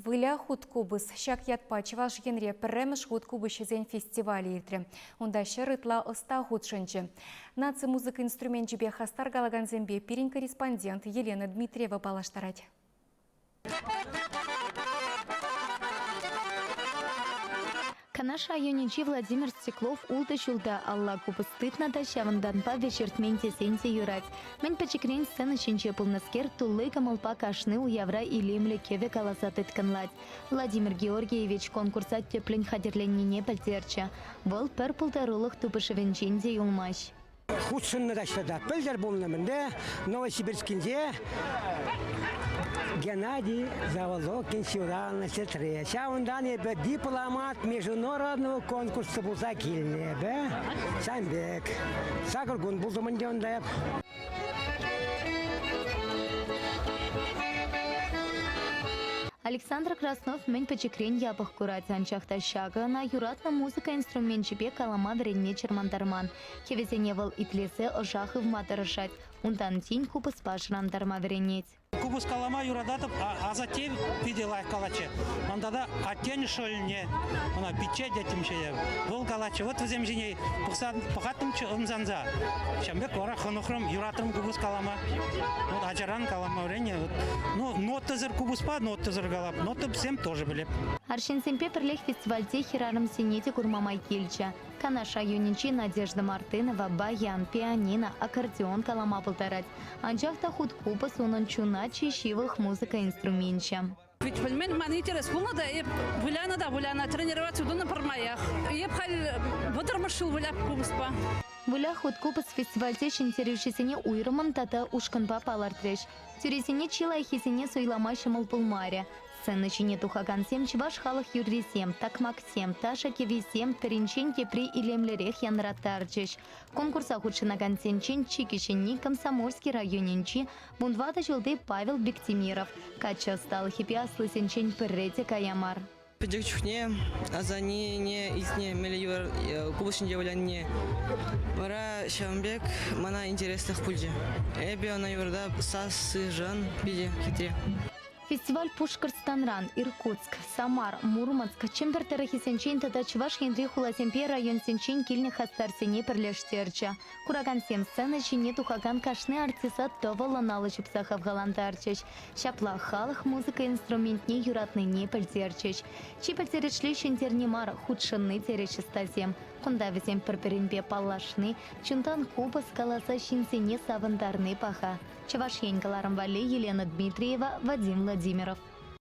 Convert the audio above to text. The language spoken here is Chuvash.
Выля хут купӑс. Ҫак ятпа Чӑваш Енре пӗрремӗш хут купӑсҫӑсен фестивалӗ иртрӗ. Унта ҫӗр ытла ӑста хутшӑнчӗ. Наци музыка инструменчӗпе хастар калакансемпе пирӗн корреспондент Елена Дмитриева паллаштарать. Канаш районӗнчи Владимир Стеклов ултӑ ҫулта алла купӑс тытнӑ та ҫавӑнтанпа вӗҫертмен тесен те юрать. Мӗн пӗчӗкрен сцена ҫинче пулнӑскер тулли кӑмӑлпа кашни уявра илемлӗ кӗвӗ каласа тыткӑнлать. Владимир Георгиевич конкурса тӗплӗн хатӗрленнине пӗлтерчӗ. Вӑл пӗр пултарулӑх тупӑшӑвӗнчен те юлмасть. Хутшӑннӑ таҫта та. Пӗлтӗр пулнӑ мӗнле Новосибирскинче Геннадий Заволокин ҫуралнӑ сестре. Ҫавӑнтан эпӗ дипломат международного конкурса пулса килнӗ эпӗ. Ҫавӑн пек. Сакӑр кун пултӑм ӗнтӗ унта эп. Александр Краснов мӗн пӗчӗкрен япӑх курать, анчах та ҫакӑ ӑна юратнӑ музыка инструменчӗпе калама вӗренме чӑрмантарман. Кӗвӗсене вӑл итлесе ӑша хывма тӑрӑшать, унтан тин купӑспа шӑрантарма вӗренет. Купӑс калама юрататӑп, асатте питӗ лайӑх калатчӗ. Ман тата аттен шӑлне, ӑна пичче теттӗмччӗ вӑл калатчӗ. Вот вӗсем ҫине пӑхсан пӑхаттӑмччӗ ӑмсанса. Ҫавӑн пек вара хӑнӑхрӑм, юратрӑм купӑс калама. Вот ачаран калама вӗреннӗ. Ну, нотӑсӑр купӑспа нотӑсӑр калап, нотӑсем тоже пӗлеп. Арҫынсемпе пӗрлех фестивальте хӗрарӑмсене те курма май килчӗ. Канаш районӗнчи Надежда Мартынова баян, пианино, аккордеон калама пултарать. Анчах та хут купӑс унӑн чуна чи ҫывӑх музыка инструменчӗ. Ведь пӗлмен, ман интерес пулнӑ та, эп вылянӑ та вылянӑ, тренироваться тунӑ пӗрмаях. Эп халь вӑтӑрмӗш ҫул выляп купӑспа. Выля хут купӑс фестивальте ҫӗнтерӳҫӗсене уйрӑммӑн тата ушкӑнпа палӑртрӗҫ. Тӳресене чи лайӑххисене суйлама ҫӑмӑл пулмарӗ. Сцена ҫине тухакансем чӑваш халӑх юррисем, такмаксем, ташӑ кӗввисем пӗринчен тепри илемлӗрех янраттарчӗҫ. Конкурса хутшӑнакансенчен чи кӗҫӗнни Комсомольски районӗнчи вунтӑватӑ ҫулти Павел Бектимиров. Каччӑ ӑсталӑхӗпе аслисенчен пӗрре те кая мар. Пӗчӗк чухне асаннене илтнӗ меллӗ йывӑр купӑс ҫинче вылянине. Вара ҫавӑн пек мана интереслӗх пулчӗ. Эпӗ ӑна юрата сассишӗн питӗ хитре. Фестиваль Пушкӑртстанран, Иркутск, Самар, Мурманск, Чӗмпӗр тӑрӑхӗсенчен тата Чӑваш Енри хуласемпе районсенчен килнӗ хастарсене пӗрлештерчӗ. Куракансем сцена ҫине тухакан кашни артиста тӑвӑллӑн алӑ ҫупса хавхалантарчӗҫ. Ҫапла халӑх музыка инструментне юратнине пӗлтерчӗҫ. Чи пӗлтерӗшли ҫӗнтерни мар, хутшӑнни терӗҫ ӑстасем. Кунта вӗсем пӗр-пӗринпе паллашни, чунтан купӑс каласа ҫынсене савӑнтарни паха. Чӑваш Ен кӑларӑм валли Елена Дмитриева, Вадим Владимиров.